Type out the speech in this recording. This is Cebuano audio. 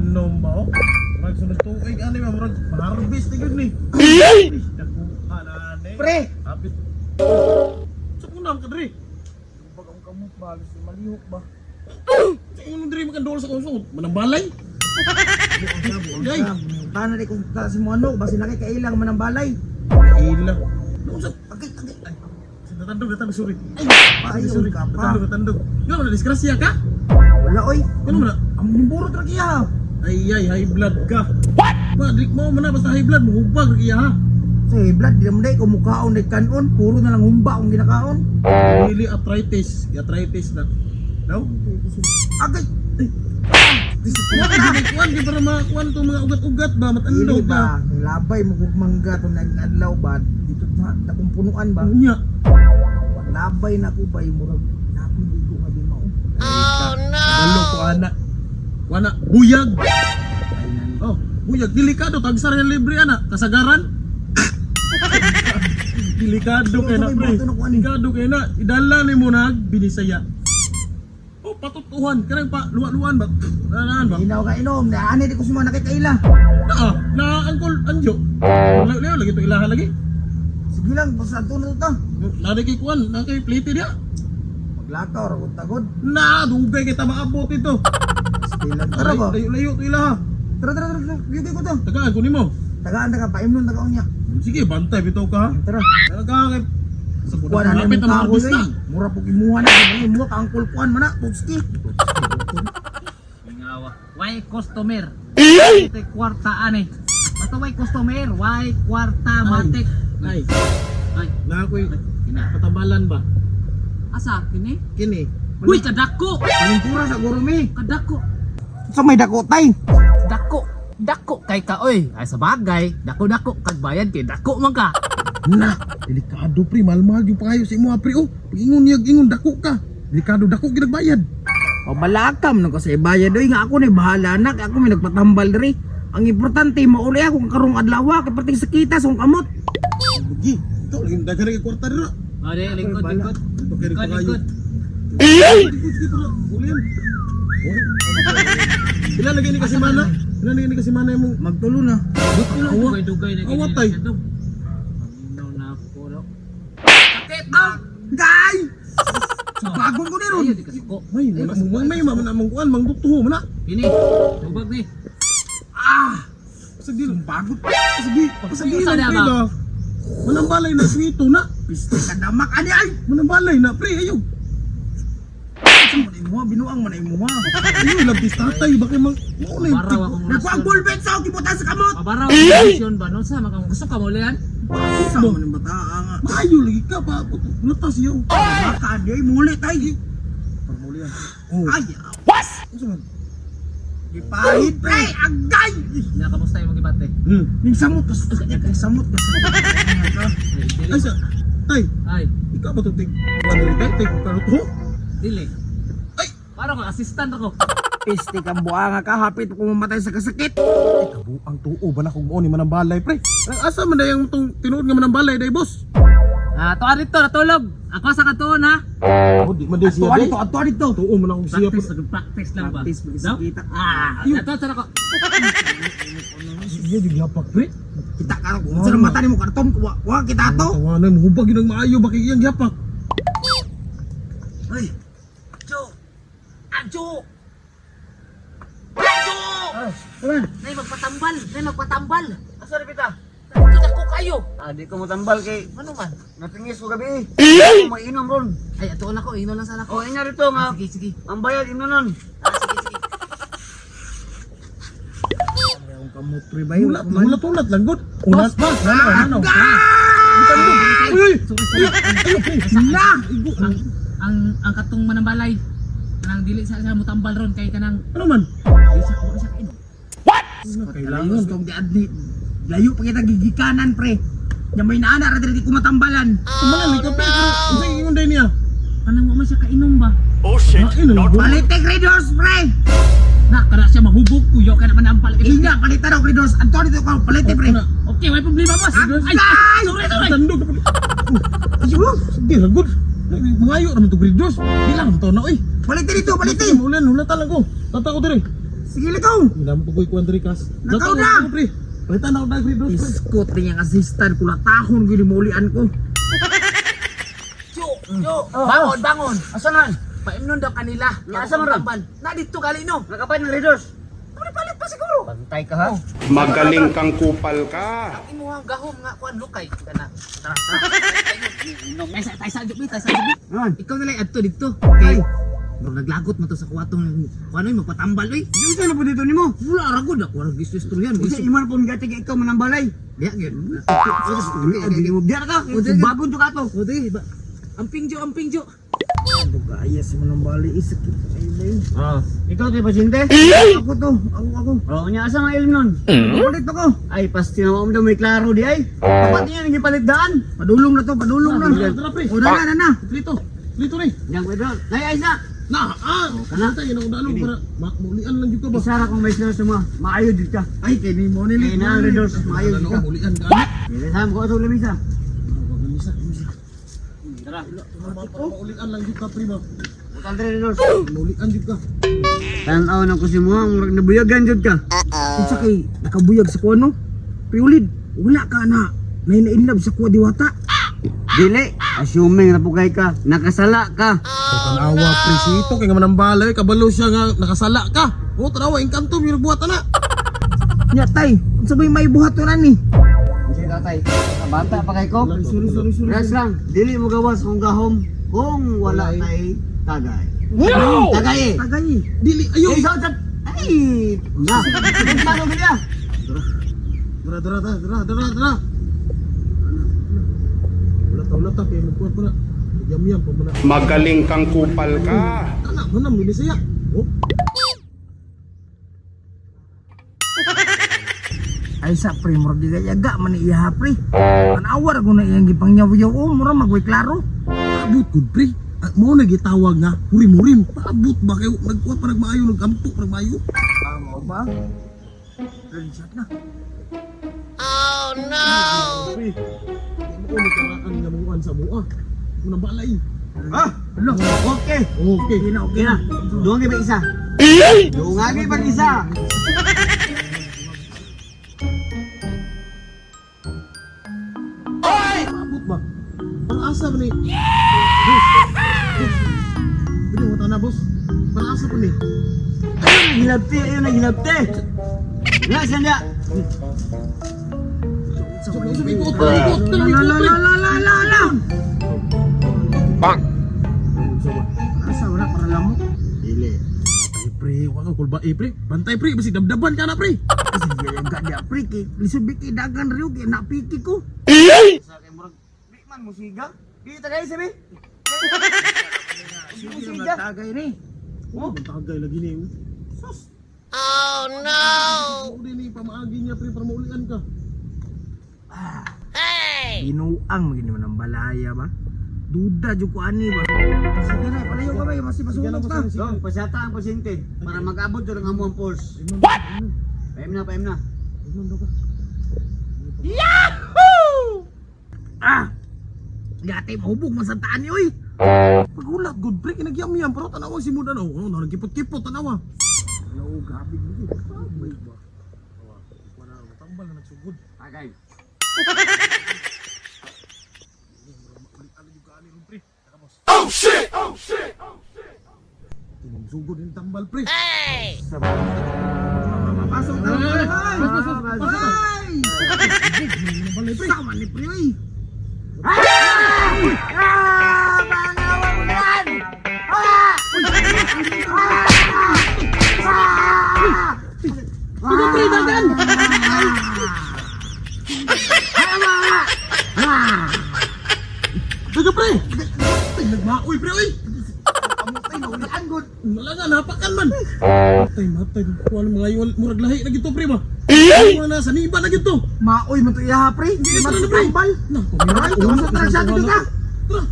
Tanom ba oh? Murag sunod tuig ani ba murag harvest na gyud ni. Ay! Nakuha na ani. Pre! Hapit. Sa kunang ka diri. Pag ang kamot ba, gusto malihok ba? Sa ingon diri makandol sa kusog. Manambalay. Ay! Tana di kung ta si mo ano, basi laki kailang man ang balay. Ila. Noon sa Agay, agay. ay. Sa tatandog, tatandog, sorry. Ay, Ay, payo sorry. ka pa. Tatandog, tatandog. Nga man disgrasya ka? Wala oy. Ano man na? Ang nimburo tra kiya. Ay ay, high blood ka. What? Ba, dik mo man na basta high blood mohubag ra iya ha. Sa blood di naman day kung mukaon day kanon, puro na lang humba ang ginakaon. Dili arthritis, arthritis na. No? Agay. Kuan gid kuan gid para makuan tong mga ugat-ugat ba Dili matandog ba, ba. nilabay mo kog mangga tong nag-adlaw ba dito sa dakong punuan ba. Unya. Paglabay na ko bay murag napoy ligo nga di mao. Oh no. Dalo ko ana. Wana buyag. Ay nan. Oh, buyag delikado tagsar yan libre ana, kasagaran. Delikado kay na pre. Delikado kay na idala nimo nag binisaya. Oh, patutuhan kanang pa luwa-luwan ba. Naan ba? Hinaw ka inom, na ani di ko suma nakikaila. Naa, na angkol anjo. Layo lagi to ilaha lagi. Sige lang, basta ato na to ta. Nari kay kuan, na kay plate diya. Maglakaw ra kog tagod. Na, dugay kita maabot ito. Sige lang, tara ba? Layo, layo to ilaha. Tara, tara, tara, tara. Yugay ko to. Tagaan ko nimo. Tagaan ta ka, paimnon ta ka unya. Sige, bantay bitaw ka. Ha? Tara. Talaga kay sa Kuan na lapit nimo ang kahoy harvest na. oy. Mura pug imuha na, kay imuha ka angkol kuan man na, tutski. Ingawa. Why customer? Ito kwarta ani. Basta why customer, why kwarta matik. Ay, Ay, na ako'y kina. patambalan ba? Asa kini? Kini. Uy, kadako. Palingkura sa gurumi. Kadako. Sa may dako tay. Dako. Dako kay ka oy. Ay sa bagay, dako dako kag bayad kay dako man ka. Na, delikado pre, mahal-mahal yung pangayo sa imo pre oh. Pag-ingon niya, ingon dako ka. Delikado dako ginagbayad. O balakam no kasi bayad oy nga ako ni bahala na kay ako may nagpatambal diri. Ang importante mauli ako karong adlaw kay perting sakita sa akong kamot. Bugi, ikaw lagi daghan kay kwarta dira. O, di, lingkod, lingkod. Okay, Lingkod, pangayo. lingkod. Lingkod, sige, para ulian. Pila lagi ni kasi mana? Pila lagi ni kasi mana imong Magtulo na. Awa. Dugay-dugay na Awa, tay. siya, dog. Paminaw na ako, no? Sakit, ah! Gay! Bagong ko ni ron. Ayaw, di ka suko. May, wala mo mang may man among kuan mang dutuho man na. Kini, tubag ni. Ah! Sige, Bago. sige, sige Sa lang pre ba? ba. Manambalay na swito na. Piste ka damak ani ay. Manambalay na pre ayo. Sa man imuha binuang man imuha. Ayo labis tatay bakit mang mao na yung Baraw akong Nagkuha ang ballpen sa akong gibutan sa kamot. Mabaraw akong rasyon ba? No, sa makang gusto ka mo lian? Sa man ang bata nga. Maayo lagi ka pa lata siya. Baka di ay muli tay. Parmulian. Oh. Ay, Unsa man? gipahid pre, agay. Na kamusta yung magibate? Ning samot kas, ning samot kas. Ay, Ay sa tay, Ay, ikaw ba to tig kuan diri tay tig karuto? dili. Ay, Parang ka assistant ako. Piste kang buanga ka, hapit ko mamatay sa kasakit. ay kabuang tuo ba na kung mao ni manambalay pre. Ang asa man dayang tong tinuod nga manambalay day boss. Ah, tuwa dito, natulog. Ako sa katuon ha. Oh, di man day siya Ato day. dito, ato dito. Tuo man akong siya. Practice, practice lang ba? Practice, No? kita. Ah, ato sa ako. Siya di yapak pre. Kita ka kung sa mata nimo karton, wa, wa kita ato. Tawanan mo hubag yun ang maayo bakit iyang yapak. Ay, Ajo! Ajo! Ajo! Naman. Nay magpatambal, nay magpatambal. Asa rin pita? Ito dako kayo. Ah, di ko matambal kay Ano man? natingis ko gabi. Ako mainom ron. Ay, ato na ko, ino lang sana ko. Oh, inya rito nga. Ah, sige, sige. Ang bayad ino nun. Ah, sige, sige. Ang kamot pre bay. Hulat, hulat, hulat lang god. Ulat ba? Ano, ano? Uy, uy! Sorry, sorry. Ayo, pre. Na! Igo. Ang katong manambalay. Kanang dili sa sa mutambal ron kay kanang Ano man? di siya ko siya kainom. Kailangan. Kailangan kong di adli. Layo pa kita gigikanan pre. Nya may naana ra diri di ko matambalan. Kumalan ka pre. Pero unsa ingon day niya? Kanang wa man siya kainom ba? Kain ang god. Palitek Raiders pre. Na kana siya mahubog kuyo kana manampal. Inya palitan og Raiders. Anto dito ka palite pre. Okay, may problema boss. Ay, Ay! sorry, sorry. Tandog. Ayo, Sige lang god. Mangayo naman to grade dos. Di lang to na oy. palite dito, palite. Ulan, hulata lang ko. Tata ko dire. Sige lakaw. Ginamo ko koy kuan diri kas. Lakaw na! Pre. Palitan ako dag Red Horse, pre. Iskot niya ang assistant ko latahon gyud maulian ko. Jo, Jo, bangon, bangon. Asa na? Paimnon daw kanila. Nga, asa man ron? Tambal. Na dito gali no. Nakapay ng Red Horse. Palit pa siguro. Bantay ka ha. Magaling kang kupal ka. Imo ang gahom nga kuan lukay kana. Tara, tara. Ay sa tay sa jubi, tay sa jubi. Naman. Ikaw na lang adto dito. Okay. Bro, naglagot man to sa kuwatong kuan oy magpatambal oy. Yung sa na po dito nimo? Wala ra gud ako ra gistoryan. Kasi iman po mga tigay ikaw manambalay. Diya gyud. Uli, diya ka. Bagong ka to. O di ba? Amping jo, amping jo. Dugaya si manang bali isakit ay bay. Ah, ikaw ti pasyente? Ako to, ako ako. Oh, nya asa nga ilim nun? Palit ako. Ay, pasti na mo may klaro di ay. Dapat niya nang gipalit daan. Padulong na to, padulong na. Tara, pre. O na na na na. Dito. Dito ni. Yang Pedro, nay ay sa. Na, ah, kana tayo nang dalog para maulian lang jud ka ba. Isa ra kung may sila sa mga maayo jud ka. Ay kay ni mo Kay na ang Red Horse, maayo jud Ano, ka. maulian ka. Kaya sa ko sa lamisa. Lamisa, lamisa. Tara. Maulian lang jud ka pre ba. Butang diri Red Horse. Maulian jud ka. Tan-aw na ko si mo, murag nabuyagan jud ka. Unsa kay nakabuyag sa kuno? Priulid, wala ka na. Nainainlove sa kuwa diwata. Dili, assuming ra po kay ka, nakasala ka. Tanawa pre sito kay nga manambalay kabalo siya nga nakasala ka. Oh, tanawa engkanto mi nagbuhat ana. Nya tay, unsa bay may buhaton ani? Sige tatay, bata pa kay ko. Sorry sorry sorry. Rest lang, dili mo gawas kung gahom kung wala tay tagay. No! Tagay eh. Tagay. Dili ayo. Eh, sa ay, na. Paano ba niya? Dara dara dara dara dara dara. Wala ta wala ta kay magkuhan pa na. Yam-yam pa mo na. Magaling kang kupal ka. Ana man na saya. Oh, Ay sa pre, murag gigayaga man ni iya pre. Panawar ko na iyang gipangyaw-yaw o mura magway klaro. paabot gud pre. Ah, Mao na gitawag nga hurim-hurim. Paabot ba kayo nagkuhan pa nagmaayo nagampo pa nagmaayo. Tama ba? Ready shot na. Pre. Di mo ni karaan nga muan sa mua. Unang balay. Ah, Alo, okay. Okay. okay na okay Okay na. na. Duwang ba isa? Duwang ba isa? Paabot ba? Pang-asa ba ni? Boss. Boss. Pwede mo na, boss. Pang-asa pa ni. Ayun, naghilabte, ayun, naghilabte. Wala siya niya. Sa sa ikot, ikot, La la la la la la la. Bang! Asa wala para lamok. Dili. Bantay pre, wa ka kulba eh, pre. Bantay pre, bisig dabdaban ka na pre. Kasi gigayaga dia pre kay lisod bi kay dagan riyo kay napiki ko. Sa kay murag, di man musiga. Di tagay sabi. Sige na tagay ni. Oh, tagay lagi ni. Sus. Oh no. Uli ni pamaagi niya pre para maulian ka. Binuang magini man ang balaya ba. Duda jud ko ani ba. Sige na, palayo ka ba? Mas masunog ta. Dong, pasata ang pasyente para mag-abot jud ang amuang pulse. What? Paim na, paim na. Inom daw ka. Ah! Gati mahubog man sa taan ni oy. Pagulat good pre kinagyam-yam pero tanawa si Mudan oh, oh nagkipot-kipot tanawa. Hello, grabe gid. Grabe ba? Tawa. Wala tambal na nagsugod. Tagay. Oh shit! Oh shit! Oh shit! Sugod yung tambal pre. Pasok na. Ay, pasok, pasok, pasok. Ay! Balay pre. Sama ni pre oy. Ah! Pangawa mo yan! Ah! Ah! Sige pre, dagan. Dagan pre. Ay, nagmaoy pre oy. Ay, naulian gud. Wala nga napakan man. Matay matay kuan mga yol murag lahi na gito pre ba. Ay! Wala na saniba na gito. Maoy man to iya pre. Di Tara man na, pre. tambal. Na, Ay, tara sa dito ta. Tara.